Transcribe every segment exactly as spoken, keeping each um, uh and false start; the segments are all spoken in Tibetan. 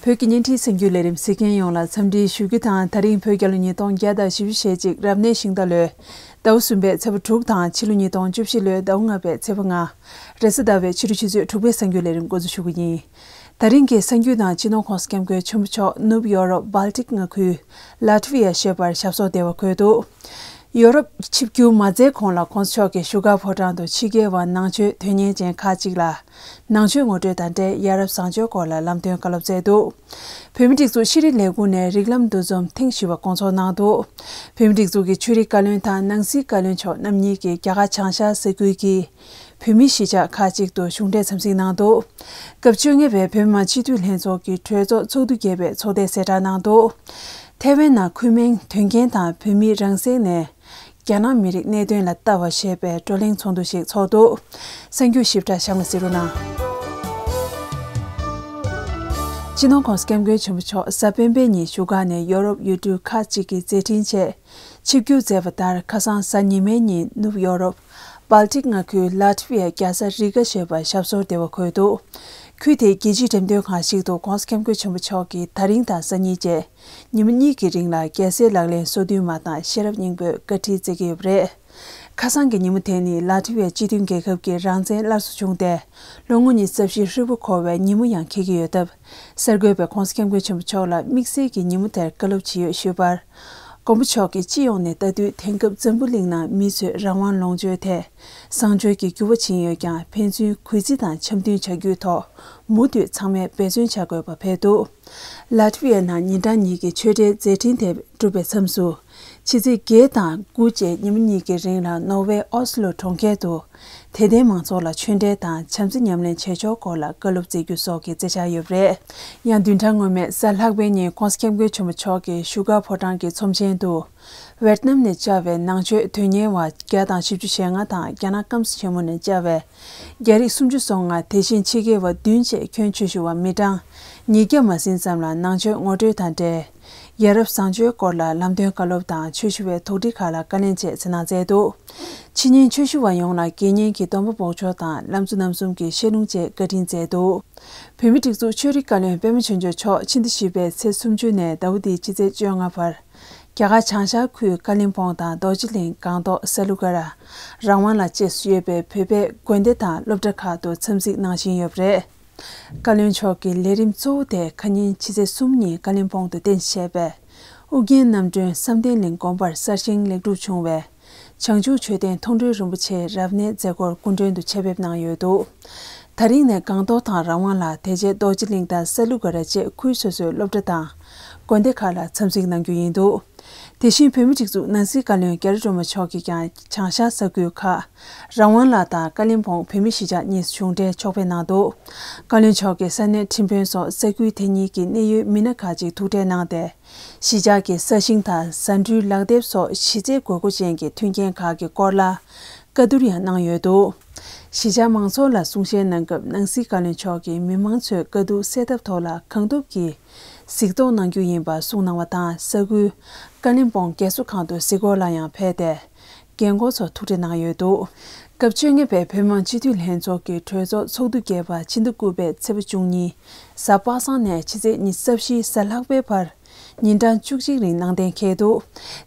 བོད་ཀྱི་བརྙན་འཕྲིན་གསར་འགྱུར་ལས་རིམ་གཟིགས་མཁན་ཡོངས་ལ་འཚམས་འདྲི་ཞུ་རྒྱུ་དང་། ད་རིང་བོད་རྒྱལ་ལོ་ཉིས་སྟོང་བརྒྱ་དང་བཞི་བཅུ་ཞེ་གཅིག་རབ་གནས་ཤིང་རྟ་ལོའི་ཟླ་བ་གསུམ་པའི་ཚེས་པ་དྲུག་དང་ཕྱི་ལོ་ཉིས་སྟོང་བཅུ་བཞི་ལོའི་ཟླ་བ་ལྔ་པའི་ཚེས་པ་ལྔ། རེས་གཟའ་ཟླ་བའི་ཕྱི་དྲོ་ཆུ་ཚོད་དྲུག་པའི་གསར་འགྱུར་ལས་རིམ་འགོ་འཛུགས་ཞུ་གི་ཡིན། ད་རིང་གི་གསར་འགྱུར་དང་སྤྱི་ནོར་༸གོང་ས་༸སྐྱབས་མགོན་ཆེན་པོ་མཆོག་ནུབ་ཡོ་རོབ་སྦལ་ཏིག་མངའ་ཁུལ་ལ་ཏི་བྷི་ཡ་ཞེས་པར་ཞབས་སོར་བདེ་བར་འཁོད་འདུག་ཡོ་རོབ་ཆིབས་བསྒྱུར་མ་མཛད་གོང་ལ་༸གོང་ས་མཆོག་གིས་བཞུགས་སྒར་ཕོ་བྲང་དུ་ཕྱི་རྒྱལ་བ་ནང་ཆོས་དོན་གཉེར་ཅན་ཁག་ཅིག་ལ་ནང་ཆོས་ངོ་སྤྲོད་དང་འབྲེལ་ཡ་རབས་བཟང་སྤྱོད་སྐོར་ལ་ལམ་སྟོན་བཀའ་སློབ་སྩལ་འདུག་བོད་མིའི་སྒྲིག་འཛུགས་ཤེས་རིག་ལས་ཁུངས་ནས་རིགས་ལམ་འདུ་འཛོམས་ཐེངས་བཞི་པ་སྐོང་ཚོགས་གནང་འདུག་བོད་མིའི་སྒྲིག་འཛུགས་ཀྱི་ཆོས་རིག་བཀའ་བློན་དང་ནང་སྲིད་བཀའ་བློན་མཆོག་རྣམ་གཉིས་ཀྱིས་རྒྱ་གར་བྱང་ཤར་ས་ཁུལ་གྱི་བོད་མིའི་གཞིས་ཆགས་ཁག་ཅིག་ཏུ་གཞུང་འབྲེལ་འཚམས་གཟིགས་གནང་འདུག་སྐབས་བཅོ་ལྔ་པའི་བོད་མི་མང་སྤྱི་འཐུས་ལྷན་ཚོགས་ཀྱི་གྲོས་ཚོགས་ཚོགས་འདུ་བརྒྱད་པའི་ཚོགས་ཐེངས་གསལ་བསྒྲགས་གནང་འདུག་ཐེ་ཝན་ནང་ཁུལ་མིང་དོན་རྐྱེན་དང་བོད་མིའི་རང་སྲེག་ནས་རྒྱ་ནག་མི་རིགས་གནད་དོན་ལ་ལྟ་བ་ཞེས་པའི་བགྲོ་གླེང་ཚོགས་འདུ་ཞིག་ཚོགས་འདུག་གསར་འགྱུར་ཞིབ་ཕྲ་གཤམ་ལ་གཟིགས་རོགས་གནང་། སྤྱི་ནོར་༸གོང་ས་༸སྐྱབས་མགོན་ཆེན་པོ་མཆོག་གཟའ་སྤེན་པའི་ཉིན་བཞུགས་སྒར་ནས་ཡོ་རོབ་ཡུལ་གྲུ་ཁག་ཅིག་གི་མཛད་འཕྲིན་ཆེད་ཆིབས་བསྒྱུར་མཛད་པ་ལྟར། ཁ་སང་གཟའ་ཉི་མའི་ཉིན་ནུབ་ཡོ་རོབ་སྦལ་ཏིག་མངའ་ཁུལ་ལ་ཏི་བྷི་ཡ་རྒྱལ་ས་རི་ག་ཞེས་པར་ཞབས་སོར་བདེ་བར་འཁོད་འདུག་ཁུལ་དེའི་རྒྱལ་སྤྱིའི་འགྲེམས་སྟོན་ཁང་ཞིག་ཏུ་༸གོང་ས་༸སྐྱབས་མགོན་ཆེན་པོ་མཆོག་གིས་ད་རིང་དང་སང་ཉིན་བཅས་ཉིན་མོ་གཉིས་ཀྱི་རིང་ལ་རྒྱལ་སའི་ལག་ལེན་སོ་བདུན་མ་དང་ཤེས་རབ་སྙིང་པོས་བཀའ་ཁྲིད་མཛད་ཀྱི་ཡོད་པ་རེད། ཁ་སང་གི་ཉིན་མོ་དེ་ནི་ལ་ཏི་བྷི་ཡ་སྤྱི་མཐུན་རྒྱལ་ཁབ་ཀྱི་རང་བཙན་སླར་གསོ་བྱུང་སྟེ་ལོ་ངོ་ཉི་ཤུ་རྩ་བཞིའི་ཧྲིལ་པོ་འཁོར་བའི་ཉིན་མོ་ཡང་འཁེལ་གྱི་ཡོད་སྟབས། གསར་འགོད་པས་༸གོང་ས་༸སྐྱབས་མགོན་ཆེན་པོ་མཆོག་ལ་དམིགས་བསལ་གྱི་ཉིན་མོ་དེར་བཀའ་སློབ་ཇི་ཡོད་ཞུས་པར། མགོན་པོ་མཆོག་གིས་སྤྱི་ཡོངས་ནས་ལྟ་དུས་དེང་སྐབས་འཛམ་བུ་གླིང་ནང་མི་ཚོས་རང་དབང་ལོངས་སྤྱོད་ཐད་བཟང་སྤྱོད་ཀྱི་འགྱུར་བ་ཕྱིན་ཡོད་ཀྱང་། ཕན་ཚུན་གུས་བརྩི་དང་འཆམ་མཐུན་བྱ་རྒྱུའི་ཐོག་མུ་མཐུད་ཚང་མས་འབད་བརྩོན་བྱ་དགོས་པ་འཕེལ་འདུག་ལ་ཏི་བྷི་ཡ་ནང་ཉིན་གྲངས་གཉིས་ཀྱི་ཆོས་འབྲེལ་མཛད་འཕྲིན་དེ་གྲུབ་པའི་མཚམས་སུ། ཕྱི་ཚེས་བརྒྱད་དང་དགུ་བཅས་ཉིན་མོ་གཉིས་ཀྱི་རིང་ལ་ནོར་ཝེ་ཨོ་སི་ལོ་གྲོང་ཁྱེར་དུ་དད་ལྡན་མང་ཚོགས་ལ་ཆོས་འབྲེལ་དང་བྱམས་བརྩེ་ཉམས་ལེན་བྱེད་ཕྱོགས་སྐོར་ལ་བཀའ་སློབ་སྩལ་རྒྱུ་སོགས་ཀྱི་མཛད་འཆར་ཡོད་པ་རེད། ཡང་བདུན་ཕྲག་སྔོན་མའི་གཟའ་ལྷག་པའི་ཉིན་༸གོང་ས་༸སྐྱབས་མགོན་ཆེན་པོ་མཆོག་གིས་བཞུགས་སྒར་ཕོ་བྲང་གི་ཚོམས་ཆེན་དུ། ཝེད་ནམ་ནས་བཅར་བའི་ནང་ཆོས་དོན་གཉེར་བ་བརྒྱ་དང་བཞི་བཅུ་ཞེ་ལྔ་དང་། རྒྱ་ནག་སྐམ་ས་ཆེན་མོ་ནས་བཅར་བའི་རྒྱ་རིགས་སུམ་ཅུ་སོ་ལྔ། དེ་བཞིན་ཕྱི་རྒྱལ་བ་བདུན་བཅས་ཁྱོན་ཆེ་ཤོས་པ་མི་གྲངས་ཉིས་བརྒྱ་མ་ཟིན་ཙམ་ལ་ནང་ཆོས་ངོ་སྤྲོད་དང་འབྲེལ། ཡ་རབས་བཟང་སྤྱོད་སྐོར་ལ་ལམ་སྟོན་བཀའ་སློབ་དང་ཆོས་ཞུ་བའི་དོགས་འདྲི་ཁག་ལ་བཀའ་ལན་བཅས་ཚིག་གནང་མཛད་འདུག་ཕྱི་ཉིན་ཆོས་ཞུ་བ་ཡོངས་ལ་དགེ་བསྙེན་གྱི་སྡོམ་པ་འབོགས་ཆོག་དང་། ལམ་གཙོ་རྣམ་གསུམ་གྱི་བཤད་ལུང་བཅས་བཀའ་དྲིན་སྩལ་འདུག་བོད་མིའི་སྒྲིག་འཛུགས་ཆོས་རིག་བཀའ་བློན་པད་མ་ཆོས་འབྱོར་མཆོག་ཕྱི་ཟླ་བཞི་པའི་ཚེས་སུམ་ཅུ་ནས་ཟླ་བ་འདིའི་ཕྱི་ཚེས་བཅོ་ལྔ་བར། རྒྱ་གར་བྱང་ཤར་ཁུལ་ཀ་ལིམ་པོང་དང་རྡོ་རྗེ་གླིང་སྒང་ཏོག་ས་ལུ་ག་ར། རང་དབང་ལ་བཅས་སུ་ཡོད་པའི་བོད་པའི་དགོན་སྡེ་དང་སློབ་གྲྭ་ཁག་ཏུ་འཚམས་གཟིགས་གནང་བཞིན་ཡོད་པ་རེད། བཀའ་བློན་མཆོག་གི་ལས་རིམ་གཙོ་བོ་དེ་ཁ་ཉིན་ཕྱི་ཚེས་གསུམ་ཉིན་ཀ་ལིམ་པོང་དུ་རྟེན་གཞི་བྱས་པའི་ཨོ་རྒྱན་རྣམ་གྲོན་བསམ་གཏན་གླིང་དགོན་པར་གསར་བཞེངས་ལེགས་གྲུབ་བྱུང་བའི་བྱང་ཆུབ་མཆོད་རྟེན་མཐོང་གྲོལ་རིན་པོ་ཆེའི་རབ་གནས་མཛད་སྒོར་སྐུ་མགྲོན་དུ་ཆེད་ཕེབས་གནང་ཡོད་འདུག་ད་རིང་ནས་སྒང་ཏོག་དང་རང་དབང་ལ། དེ་རྗེས་རྡོ་རྗེ་གླིང་དང་ས་ལུ་ག་ར་བཅས་ཁུལ་སོ་སོའི་སློབ་གྲྭ་དང་དགོན་སྡེ་ཁག་ལ་འཚམས་གཟིགས་གནང་རྒྱུ་ཡིན་འདུག་དེ་བཞིན་བོད་མིའི་སྒྲིག་འཛུགས་ནང་སྲིད་བཀའ་བློན་རྒྱ་རི་སྒྲོལ་མ་མཆོག་གིས་ཀྱང་བྱང་ཤར་ས་ཁུལ་ཁག་རང་དབང་ལ་དང་ཀ་ལིམ་པོང་བོད་མིའི་གཞིས་ཆགས་གཉིས་སུ་གཞུང་འབྲེལ་ཕྱོགས་ཕེབས་གནང་འདུག་བཀའ་བློན་མཆོག་གིས་ས་གནས་ཁྲིམས་དཔོན་སོགས་ས་ཁུལ་དེ་གཉིས་ཀྱི་གནད་ཡོད་མི་སྣ་ཁག་ཅིག་ཐུག་འཕྲད་གནང་སྟེ། གཞིས་ཆགས་ཀྱི་ས་ཞིང་དང་ཟ་འབྲུའི་ལག་དེབ་སོགས་གཞི་རྩའི་དགོས་མཁོ་ཅན་གྱི་མཐུན་རྐྱེན་ཁག་གི་སྐོར་ལ་བཀའ་བསྡུར་ཡང་གནང་ཡོད་འདུག་གཞིས་ཆགས་མང་ཚོགས་ལ་གསུང་བཤད་གནང་སྐབས་ནང་སྲིད་བཀའ་བློན་མཆོག་གིས་མི་མང་ཚོས་དཀའ་སྡུག་སེལ་ཐབས་ཐོག་ལ་གང་ཐུབ་ཀྱིས་གཟིགས་རྟོག་གནང་རྒྱུ་ཡིན་པ་གསུངས་གནང་བ་དང་། ས་ཁུལ་ཀ་ལིམ་པོང་རྒས་གསོ་ཁང་དུ་གཟིགས་སྐོར་ལ་ཡང་ཕེབས་ཏེ། རྒན་རྒོན་ཚོ་ཐུག་འཕྲད་གནང་ཡོད་འདུག་སྐབས་བཅོ་ལྔ་པའི་བོད་མི་མང་སྤྱི་འཐུས་ལྷན་ཚོགས་ཀྱི་གྲོས་ཚོགས་ཚོགས་འདུ་བརྒྱད་པ་ཕྱི་ཟླ་དགུ་པའི་ཚེས་པ་བཅུ་གཉིས་གཟའ་པ་སངས་ནས་ཕྱི་ཚེས་ཉི་ཤུ་རྩ་བཞི་གཟའ་ལྷག་པའི་བར་ཉིན་གྲངས་བཅུ་གཅིག་རིང་གནང་གཏན་འཁེལ་འདུག་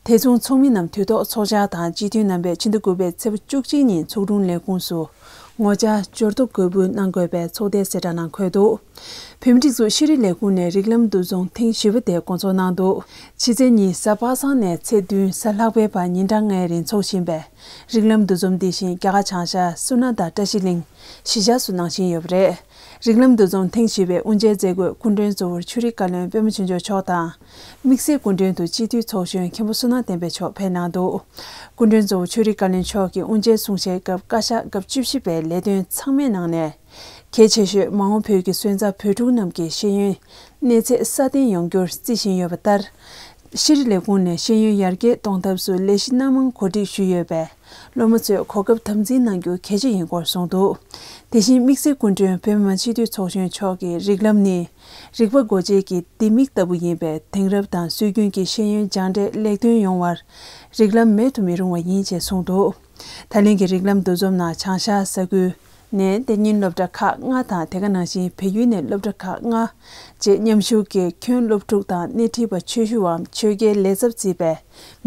དེ་མཚུངས་ཚོགས་མི་རྣམས་དུས་ཐོག་ཚོགས་བཅར་དང་སྤྱི་འཐུས་རྣམ་པས་ཕྱི་ཟླ་དགུ་པའི་ཚེས་པ་བཅུ་གཅིག་ཉིན་ཚོགས་དྲུང་ལས་ཁུངས་སུ་ངོ་བཅར་འབྱོར་ཐོ་འགོད་འབུལ་གནང་དགོས་པའི་ཚོགས་ཐེངས་གསལ་བསྒྲགས་ནང་འཁོད་འདུག་བོད་མིའི་སྒྲིག་འཛུགས་ཤེས་རིག་ལས་ཁུངས་ནས་རིགས་ལམ་འདུ་འཛོམས་ཐེངས་བཞི་པ་དེ་སྐོང་ཚོགས་གནང་འདུག་ཕྱི་ཚེས་གཉིས་གཟའ་པ་སངས་ནས་ཚེས་བདུན་གཟའ་ལྷག་པའི་བར་ཉིན་གྲངས་ལྔའི་རིང་འཚོགས་བཞིན་པའི་རིགས་ལམ་འདུ་འཛོམས་འདི་བཞིན་རྒྱ་གར་བྱང་ཤར་སོ་ན་དང་བཀྲ་ཤིས་གླིང་གཞིས་ཆགས་སུ་གནང་བཞིན་ཡོད་པ་རེད། རིགས་ལམ་འདུ་འཛོམས་ཐེངས་བཞི་པའི་དབུ་འབྱེད་མཛད་སྒོའི་སྐུ་མགྲོན་གཙོ་བོར་ཆོས་རིག་བཀའ་བློན་པད་མ་ཆོས་འབྱོར་མཆོག་དང་། དམིགས་བསལ་སྐུ་མགྲོན་དུ་སྤྱི་འཐུས་ཚོགས་གཞོན་མཁན་པོ་བསོད་ནམས་བསྟན་འཕེལ་མཆོག་ཕེབས་གནང་འདུག་སྐུ་མགྲོན་གཙོ་བོ་ཆོས་རིག་བཀའ་བློན་མཆོག་གིས་དབུ་འབྱེད་གསུང་བཤད་སྐབས་བཀའ་ཤག་སྐབས་བཅུ་བཞི་པའི་ལས་དོན་ཚང་མའི་ནང་ནས། གལ་ཆེ་ཤོས་མ་འོངས་བོད་ཀྱི་སོན་རྩ་བོད་ཕྲུག་རྣམས་ཀྱི་ཤེས་ཡོན་གནས་ཚད་སྲ་བརྟན་ཡོང་རྒྱུར་བརྩི་བཞིན་ཡོད་པ་ལྟར། ཤེས་རིག་ལས་ཁུངས་ནས་ཤེས་ཡོན་ཡར་རྒྱས་གཏོང་ཐབས་སུ་ལས་གཞི་སྣ་མང་གོ་སྒྲིག་ཞུས་ཡོད་པས། སློབ་མ་ཚོས་གོ་སྐབས་དམ་འཛིན་གནང་རྒྱུ་གལ་ཆེ་ཡིན་སྐོར་གསུངས་འདུག་དེ་བཞིན་དམིགས་བསལ་སྐུ་མགྲོན་བོད་མི་མང་སྤྱི་འཐུས་ཚོགས་གཞོན་མཆོག་གིས་རིགས་ལམ་ནི་རིག་པ་སྒོ་འབྱེད་ཀྱི་ལྡེ་མིག་ལྟ་བུ་ཡིན་པས། དེང་རབས་དང་སྲོལ་རྒྱུན་གྱི་ཤེས་ཡོན་སྦྱངས་འབྲས་ལེགས་ཐོན་ཡོང་བར་རིགས་ལམ་མེད་དུ་མི་རུང་བ་ཡིན་ཅེས་གསུངས་འདུག་ད་ལན་གྱི་རིགས་ལམ་འདུ་འཛོམས་ནང་བྱང་ཤར་ས་ཁུལ་ ནས་གཏན་ཉིན་སློབ་གྲྭ་ཁག་ལྔ་དང་། དེ་ག་ནང་བཞིན་བལ་ཡུལ་ནས་སློབ་གྲྭ་ཁག་ལྔ་བཅས་མཉམ་ཞུགས་ཀྱིས་ཁྱོན་སློབ་ཕྲུག་དང་སྣེ་ཁྲིད་པ་ཆོས་ཞུ་བའམ་ཆོས་དགེའི་ལས་ཚབ་བརྩིས་པའི་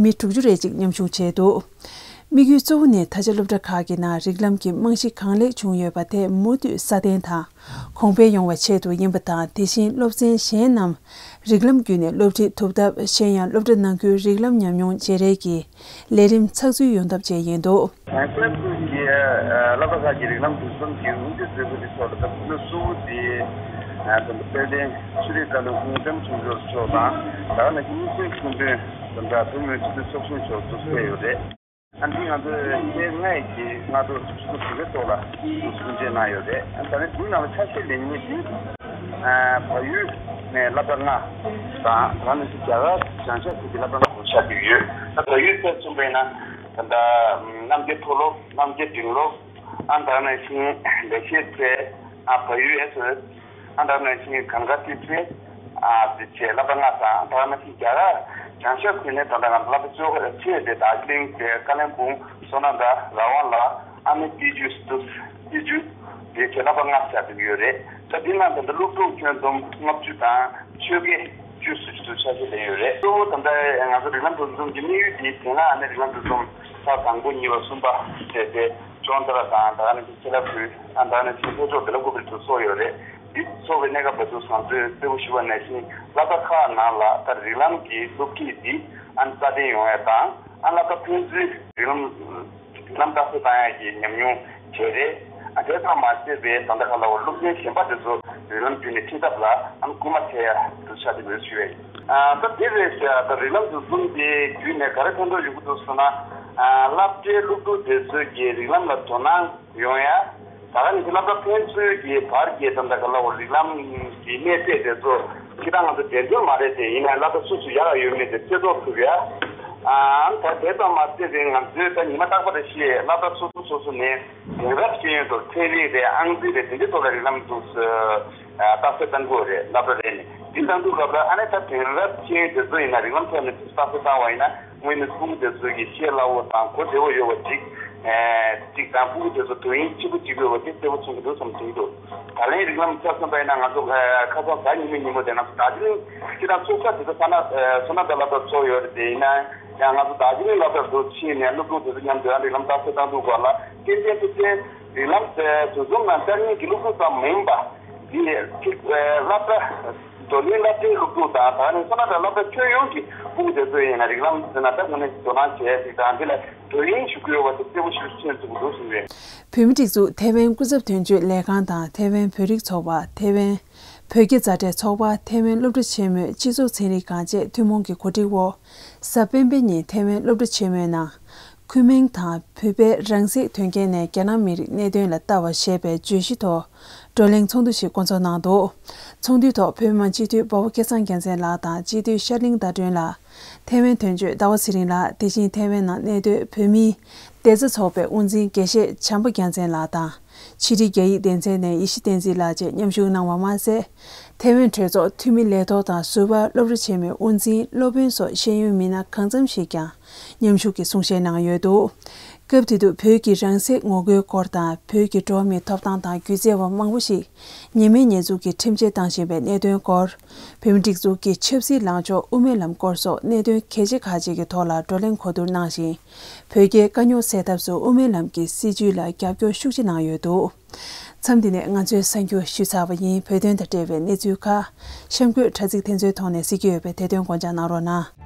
མི་དྲུག་ཅུ་རེ་གཅིག་མཉམ་ཞུགས་བྱས་འདུག་དམིགས་ཡུལ་གཙོ་བོ་ནི་ད་ཆ་སློབ་གྲྭ་ཁག་གི་ནང་རིགས་ལམ་གྱི་རྨང་གཞི་གང་ལེགས་བྱུང་ཡོད་པ་དེ་མུ་མཐུད་སྲ་བརྟན་དང་གོང་འཕེལ་ཡོང་བའི་ཆེད་དུ་ཡིན་པ་དང་། དེ་བཞིན་སློབ་ཚན་གཞན་རྣམས་རིགས་ལམ་བརྒྱུད་ནས་སློབ་ཁྲིད་ཐུབ་ཐབས། གཞན་ཡང་སློབ་གྲྭ་ནང་ཁུལ་རིགས་ལམ་ཉམས་མྱོང་བརྗེ་རེས་ཀྱི་ལས་རིམ་ཚགས་ཚུད་ཡོང་ཐབས་བཅས་ཡིན་འདུག་ཁོང་ཚོས་ཀྱི་སློབ་གྲྭ་ཁག་གི་རིགས་ལམ་འདུ་འཛོམས་ཀྱི་དབུ་འབྱེད་མཛད་སྒོ་དེ་ཐོག་ལ་ད་ཕུ་ནུ་སུ་དེ་དཔལ་ལྡན་ཆོས་རིག་བཀའ་བློན་ཁོང་ལྕམ་དྲུང་འབྱོར་མཆོག་དང་། ད་ག་ནང་བཞིན་དམིགས་བསལ་སྐུ་མགྲོན་ད་ལྟ་བོད་མི་མང་སྤྱི་འཐུས་ཚོགས་གཞོན་མཆོག་ཚུར་ཕེབས་ཡོད་རེད། ཨ་ནི་ང་ཚོས་ཚེས་ལྔ་ཡི་གི་སྔ་དྲོ་ཆུ་ཚོད་དགུ་པའི་ཐོག་ལ་གསུང་བཤད་གནང་ཡོད་རེད། ད་ནི་དེའི་ནང་ལ་ཆ་ཤས་ལེན་མཁན་དེ་བལ་ཡུལ་ནས་སློབ་གྲྭ་ལྔ་དང་། ད་ནི་རྒྱ་གར་བྱང་ཤར་ཁུལ་གྱི་སློབ་གྲྭ་ལྔ་ཆགས་ཀྱི་ཡོད། ད་བལ་ཡུལ་ཐད་གསུངས་པ་ཡིན་ན་ད་ལྟ་རྣམ་རྒྱལ་མཐོ་སློབ། རྣམ་རྒྱལ་འབྲིང་སློབ། ཨ་ནི་ད་ནང་བཞིན་ལེགས་བཤད་ཚལ། ཨ་བལ་ཡུལ་ཨེ་སི་ཨོ་ཨེ་སི། ཨ་ནི་ད་ནང་བཞིན་གངས་དཀར་ཏི་སེ། ཨ་དེ་བྱས་སློབ་གྲྭ་ལྔ་དང་། ད་ནང་བཞིན་རྒྱ་གར་བྱང་ཤར་ཁུལ་ནས་ད་ལྟ་ང་ཚོ་སློབ་གྲྭ་བཅོ་ཁ་ཆེ་དེ་དར་ཇི་ལིང་དེ་ཀ་ལིམ་པོང་། སོ་ན་དྷ། ར་ཝང་ལ། ཨ་ནི་ཏི་ཇུ་སི་ཏུ། ཏི་ཇུ་དེ་བྱས་སློབ་གྲྭ་ལྔ་ཆགས་བསྡད་ཡོད་རེད། ད་འདི་ནང་ད་ལྟ་སློབ་ཕྲུག་ཁྱོན་བསྡོམས་ལྔ་བཅུ་དང་ཆོས་དགེ་བཅུ་སུ་ཅིག་ཏུ་ཆ་ཤས་ལེན་ཡོད་རེད། གཙོ་བོ་ད་ལྟ་ང་ཚོ་རིགས་ལམ་འདུ་འཛོམས་ཀྱི་དམིགས་ཡུལ་དེ་དེ་སྔ་ཨ་ནི་རིགས་ལམ་འདུ་འཛོམས་ཚར་དང་པོ་གཉིས་པ་གསུམ་པ་བྱས་ཏེ། ཅོང་ཏ་ར་དང་། ད་ག་ནང་བཞིན་ཁྱི་ལ་ཁུལ། ཨ་ད་ག་ནང་བཞིན་ལྷོ་ཕྱོགས་བདེ་ལ་ཀུ་པི་ཚོ་སོགས་ཡོད་རེད། འདི་ཚོགས་པའི་གནས་སྐབས་ལ་ཚུར་བཟང་ཚོས་གསལ་པོ་ཞུ་བ་ནང་བཞིན་སློབ་གྲྭ་ཁག་ནང་ལ་ད་རིགས་ལམ་གྱི་སློབ་ཁྲིད་འདི་ཨ་ནི་སྲ་བརྟན་ཡོང་ཡ་དང་། ཨ་སློབ་གྲྭ་ཕན་ཚུན་རིགས་ལམ་རིགས་ལམ་རྟགས་གསལ་བཏང་ཡ་གི་ཉམས་མྱོང་བྱས་རེད། ཨ་དེ་ཙམ་མ་ཟད་པའི་ད་ལྟ་ག་ལ་བ་སློབ་ཚན་གཞན་པ་དེ་ཚོ་རིགས་ལམ་བརྒྱུད་ནས་ཁྲིད་ཐབས་ལ་ཨ་ནི་སྐུལ་མ་བྱས་ཡ་འདུ་ཆགས་དེ་མོས་ཞུ་བས། ཨ་ད་དེ་རེད་ཟེར། ད་རིགས་ལམ་འདུ་འཛོམས་དེ་བརྒྱུད་ནས་ག་རེ་ཕན་ཐོགས་ཡོང་གི་འདུག་ཟེར་ན། ཨ་སློབ་གྲྭའི་སློབ་ཕྲུག་དེ་ཚོས་ཀྱི་རིགས་ལམ་ལ་དོ་སྣང་ཡོང་ཡ། ད་ག་ནང་བཞིན་སློབ་གྲྭ་ཕན་ཚུན་གྱི་བར་གྱི་ད་ལྟ་ག་ལ་བ་རིགས་ལམ་གྱི་གནས་ཚད་དེ་ཚོ་སྤྱིར་བཏང་ང་ཚོ་འགྲན་བསྡུར་མ་རེད་དེ། ཡིན་ནའི་སློབ་གྲྭ་སོ་སོ་ཡག་ག་ཡོད་མེད་དེ་རྩད་གཏོང་ཐུབ་ཡ། ཨ་ད་དེ་ཙམ་མ་ཟད་པའི་ང་ཚོའི་ད་ཉི་མ་རྟག་པ་རེ་བཞིན་སློབ་གྲྭ་སོ་སོ་སོ་སོ་ནས་དེང་རབས་ཤེས་ཡོན་ཐོག་ཚན་རིག་རེད། ཨང་རྩིས་རེད། དེ་འདྲའི་ཐོག་ལ་རིགས་ལམ་འདུག་ཟེར། ཨ་རྟགས་གསལ་བཏང་དགོས་རེད། སློབ་གྲྭ་རེ་ནས་འདི་བཏང་དུས་སྐབས་ལ་ཨ་ནི་ད་དེང་རབས་ཅན་དེ་ཚོ་ཡིན་ན་རིགས་ལམ་ཐོག་ནས་རྟགས་གསལ་བཏང་བ་ཡིན་ན་དངོས་གནས་སྤུ་གུ་དེ་ཚོ་གི་ཤེས་སླ་བོ་དང་གོ་བདེ་བོ་ཡོད་པ་གཅིག་ཨེ་གཅིག་དང་། སྤུ་གུ་དེ་ཚོ་དོ་དབྱིངས་གཅིག་པ་གཅིག་ཡོད་པ་དེ་གསལ་པོ་མཚོན་གྱི་འདུག་བསམ་གྱི་འདུག་ད་ལན་རིགས་ལམ་ཆ་མཚོན་པ་ཡིན་ན་ང་ཚོ་ཨེ་ཁ་སང་གཟའ་ཉི་མའི་ཉིན་མོ་དེ་ང་ཚོ་དར་ཇི་ལིང་སྤྱིར་བཏང་ཚོགས་ས་དེ་ཚོ་ས་ན་ཨེ་སོ་ན་དྷ་སློབ་གྲྭ་ཚོགས་ཡོད་རེད་དེ། ཡིན་ན་ཡང་ང་ཚོ་དར་ཇི་ལིང་སློབ་གྲྭ་དུ་ཕྱིན་ནས་སློབ་ཕྲུག་དེ་ཚོ་མཉམ་དུ་ཡང་རིགས་ལམ་རྟགས་གསལ་བཏང་དུས་སྐབས་ལ་ཏན་ཏན་ཏན་ཏན་རིགས་ལམ་དེ་འདུ་འཛོམས་ནང་བཅར་མཁན་གྱི་སློབ་ཕྲུག་ཙམ་མིན་པ། འདི་གཅིག་སློབ་གྲྭ་བགྲོ་གླེང་སློབ་གྲྭའི་སློབ་ཕྲུག་དང་། ད་ནི་སོ་ན་དྷ་སློབ་གྲྭ་ཁྱོན་ཡོངས་ཀྱི་སྤུ་གུ་དེ་ཚོ་ཡིན་ན་རིགས་ལམ་ཟེར་ན་ད་དངོས་གནས་དོ་སྣང་བྱས་ཅིག་དང་། འདི་ལ་དོ་དབྱིངས་ཞུ་དགོས་པ་དེ་གསལ་པོ་ཞིག་མཚོན་ཐུབ་ཀྱི་འདུག་གསུངས་རེད། བོད་མིའི་སྒྲིག་འཛུགས་ཐའེ་ཝན་སྐུ་ཚབ་དོན་གཅོད་ལས་ཁང་དང་། ཐའེ་ཝན་བོད་རིགས་ཚོགས་པ། ཐའེ་ཝན་བོད་དགེ་མཛའ་འབྲེལ་ཚོགས་པ། ཐའེ་ཝན་སློབ་གྲྭ་ཆེན་མོའི་སྤྱི་ཚོགས་ཚན་རིག་ཁང་བཅས་ཐུན་མོང་གི་གོ་སྒྲིག་འོག་གཟའ་སྤེན་པའི་ཉིན་ཐའེ་ཝན་སློབ་གྲྭ་ཆེན་མོའི་ནང་། ཁུན་མིང་དང་བོད་པའི་རང་སྲེག་དོན་རྐྱེན་ནས་རྒྱ་ནག་མི་རིགས་གནད་དོན་ལ་ལྟ་བ་ཞེས་པའི་བརྗོད་གཞི་ཐོག་བགྲོ་གླེང་ཚོགས་འདུ་ཞིག་བསྐོང་ཚོགས་གནང་འདུག་ཚོགས་འདུའི་ཐོག་བོད་མི་མང་སྤྱི་འཐུས་འབའ་བོ་སྐལ་བཟང་རྒྱལ་མཚན་ལགས་དང་། སྤྱི་འཐུས་ཤར་གླིང་ཟླ་སྒྲོན་ལགས། ཐའེ་ཝན་དོན་གཅོད་ཟླ་བ་ཚེ་རིང་ལགས། དེ་བཞིན་ཐའེ་ཝན་ནང་གནས་སྡོད་བོད་མིའི་བདེ་རྩ་ཚོགས་པའི་དབུ་འཛིན་དགེ་བཤེས་བྱམས་པ་རྒྱལ་མཚན་ལགས་དང་། ཕྱི་དྲིལ་རྒྱ་ཡིག་སྡེ་ཚན་ནས་ཡེ་ཤེས་བསྟན་འཛིན་ལགས་བཅས་མཉམ་ཞུགས་གནང་བ་མ་ཟད། ཐའེ་ཝན་གྲོས་ཚོགས་འཐུས་མི་ལས་ཐོག་དང་། ཟུར་པ། སློབ་གྲྭ་ཆེན་མོའི་དབུ་འཛིན། སློབ་དཔོན་སོགས་ཤེས་ཡོན་མི་སྣ་གང་འཚམ་ཞིག་ཀྱང་མཉམ་ཞུགས་ཀྱིས་གསུང་བཤད་གནང་ཡོད་འདུག་སྐབས་དེ་དུས་བོད་ཀྱི་རང་སྲེག་ངོ་རྒོལ་སྐོར་དང་། བོད་ཀྱི་འགྲོ་བ་མིའི་ཐོབ་ཐང་དང་སྒྱུ་རྩལ་བ་མང་པོ་ཞིག་ཉེས་མེད་ཉེས་འཛུགས་ཀྱིས་ཁྲིམས་ཆད་བཏང་བཞིན་པའི་གནད་དོན་སྐོར། བོད་མིའི་སྒྲིག་འཛུགས་ཀྱི་ཆབ་སྲིད་ལངས་ཕྱོགས། དབུ་མའི་ལམ་སྐོར་སོགས་གནད་དོན་གལ་ཆེ་ཁག་ཅིག་གི་ཐོག་ལ་བགྲོ་གླེང་གོ་བསྡུར་གནང་ཞིང་། བོད་རྒྱའི་དཀའ་རྙོག་སེལ་ཐབས་སུ་དབུ་མའི་ལམ་གྱི་སྲིད་བྱུས་ལ་རྒྱབ་སྐྱོར་ཤུགས་ཆེ་གནང་ཡོད་འདུག་མཚམས་འདི་ནས་ང་ཚོའི་གསར་འགྱུར་ཞུས་ཚར་བ་ཡིན། བོད་དོན་དང་འབྲེལ་བའི་གནས་ཚུལ་ཁག་གཤམ་འཁོད་དྲ་ཚིགས་དེ་ཚོའི་ཐོག་ནས་གཟིགས་ཀྱི་ཡོད་པས། དེ་དོན་དགོངས་འཇགས་གནང་རོགས་གནང་།